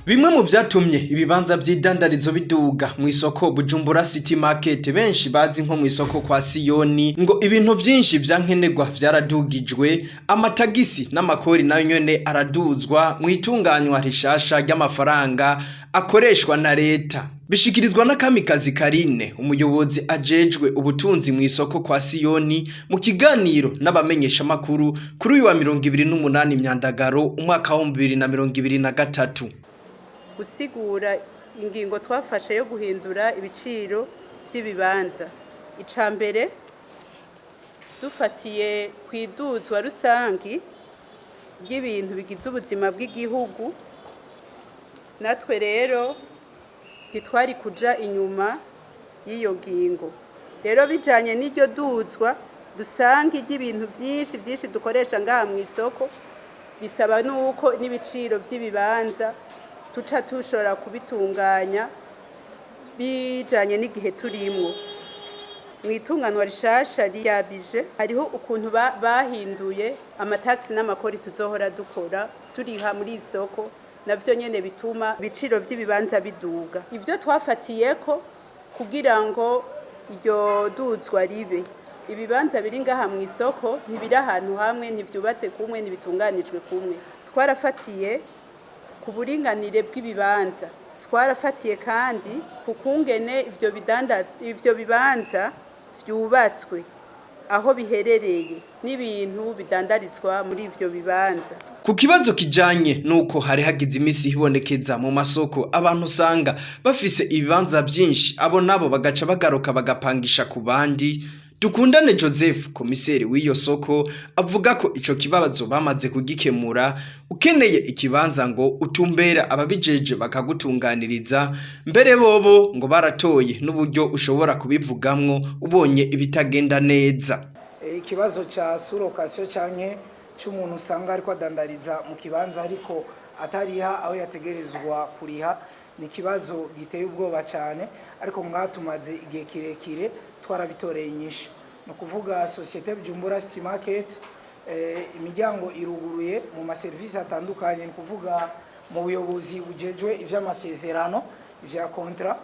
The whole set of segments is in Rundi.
Bimwe mu vyatumye ibibanza vy'idandarizo biduga mu isoko Bujumbura City Market, benshi bazi nko mu isoko kwa Siyoni, ngo ibintu vyinshi vyankenerwa vyaradugijwe, amatagisi n'amakori nayo nyene araduzwa mu itunganywa rishasha ry'amafaranga akoreshwa na leta. Bishikirizwa na Kamikazi Karine, umuyobozi ajejwe ubutunzi mu isoko kwa Siyoni, mu kiganiro n'abamenyeshamakuru kuri uyu wa 28 Myandagaro umwaka wa 2023. Gusigura ingingo twafashe yo guhindura ibiciro by'ibibanza. Icya mbere, dufatiye ku iduzwa rusangi ry'ibintu bigize ubuzima bw'igihugu, natwe rero ntitwari kuja inyuma y'iyo ngingo. Rero bijanye n'iryo duzwa rusangi ry'ibintu byinshi byinshi dukoresha ngaha mu isoko, bisaba n'uko n'ibiciro by'ibibanza tuca tushobora kubitunganya bijanye n'igihe turimwo. Mu itunganwa rishasha rya budget hariho ukuntu bahinduye amatagisi n'amakori tuzohora dukora turiha muri isoko, navyo nyene bituma ibiciro vy'ibibanza biduga. Ivyo twafatiyeko kugira ngo iryo duzwa ribe, ibibanza biri ngaha mu isoko ntibiri ahantu hamwe, ntivyubatse kumwe, ntibitunganijwe kumwe. Twarafatiye ku buringanire bw'ibibanza, twarafatiye kandi ku kungene ivyo bibanza vyubatswe, aho biherereye n'ibintu bidandarizwa muri ivyo bibanza. Ku kibazo kijanye nuko hari hagize imisi hibonekeza mu masoko abantu usanga bafise ibibanza vyinshi, abo nabo bagaca bagaruka bagapangisha ku bandi, Dukundane Joseph, komiseri w'iyo soko, avuga ko ico kibazo bamaze kugikemura. Ukeneye ikibanza ngo utumbera ababijeje bakagutunganiriza, mbere bobo ngo baratoye n'uburyo ushobora kubivugamwo ubonye ibitagenda neza. Ikibazo ca sous-location canke c'umuntu usanga ariko adandariza mu kibanza ariko atariha aho yategerezwa kuriha ni ikibazo giteye ubwoba cyane, ariko ngaha tumaze igihe kirekire twarabitoreye inyishu. Ni ukuvuga société Bujumbura City Market, imiryango iruguruye mu maserivisi atandukanye, ni ukuvuga mu buyobozi bujejwe ivy'amasezerano, ivya contrat,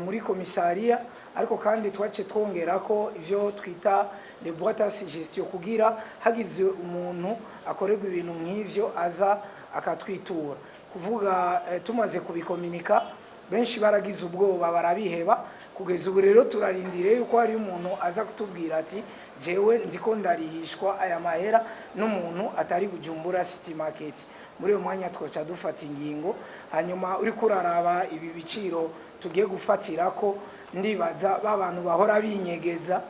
muri komisariya, ariko kandi twace twongera ko ivyo twita les boîtes à suggestion, kugira hagize umuntu akorerwa ibintu nk'ivyo aza akatwitura. Kuvuga tumaze kubikominika, benshi baragize ubwoba barabiheba. Kugeza ubu rero turarindiriye yuko hari umuntu aza kutubwira ati: "Jewe ndiko ndarihishwa aya mahera n'umuntu atari Bujumbura City Market." Muri uyo mwanya twoca dufata ingingo. Hanyuma uriko uraraba ibi biciro tugiye gufatirako, ndibaza ba bantu bahora binyegeza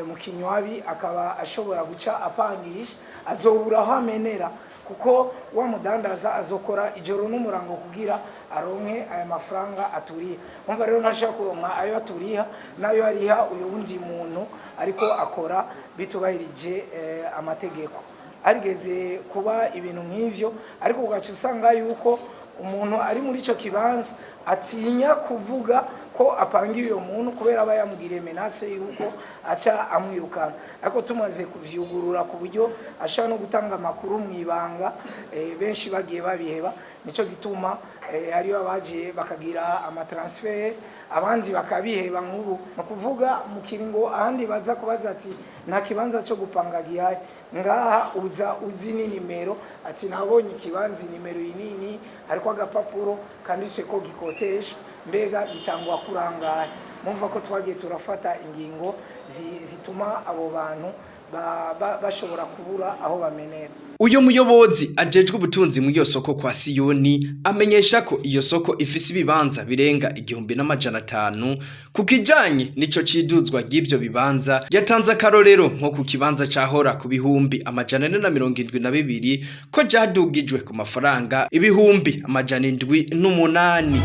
mu kinywabi akaba ashobora guca apangisha, azobura aho amenera, kuko wa mudandaza azokora ijoro n'umurango kugira aronke aya mafaranga aturiha. Umva rero, ntashobora kuronka ayo aturiha n'ayo ariha uyu wundi muntu ariko akora bitubahirije amategeko. Harigeze kuba ibintu nk'ivyo, ariko ugaca usanga yuko umuntu ari muri ico kibanza atinya kuvuga ko apangiye uyo muntu kubera aba yamugiriye menace yuko aca amwirukana. Ariko tumaze kuvyugurura ku buryo ashobora no gutanga amakuru mu ibanga, benshi bagiye babiheba. Nico gituma hariyo abagiye bakagira amatransfert, abandi bakabiheba. Nk'ubu ni ukuvuga mu kiringo ahandi baza kubaza ati: "Nta kibanza cyo gupanga gihari ngaha?" Uza uzi ni nimero, ati: "Nabonye ikibanza nimero iyi nini, hariko agapapuro kanditse ko gikoteshwa, mbega gitangwa kurangahe?" Mumva ko twagiye turafata ingingo zituma abo bantu bashobora kubura aho bamenera. Uyo muyobozi ajejwe ubutunzi mu iyo soko kwa Siyoni amenyesha ko iyo soko ifise ibibanza birenga 1500. Ku kijanye n'ico ciduzwa ry'ivyo bibanza, yatanze akarorero nko ku kibanza cahora ku 472,000 ko vyadugijwe ku mafaranga 708,000.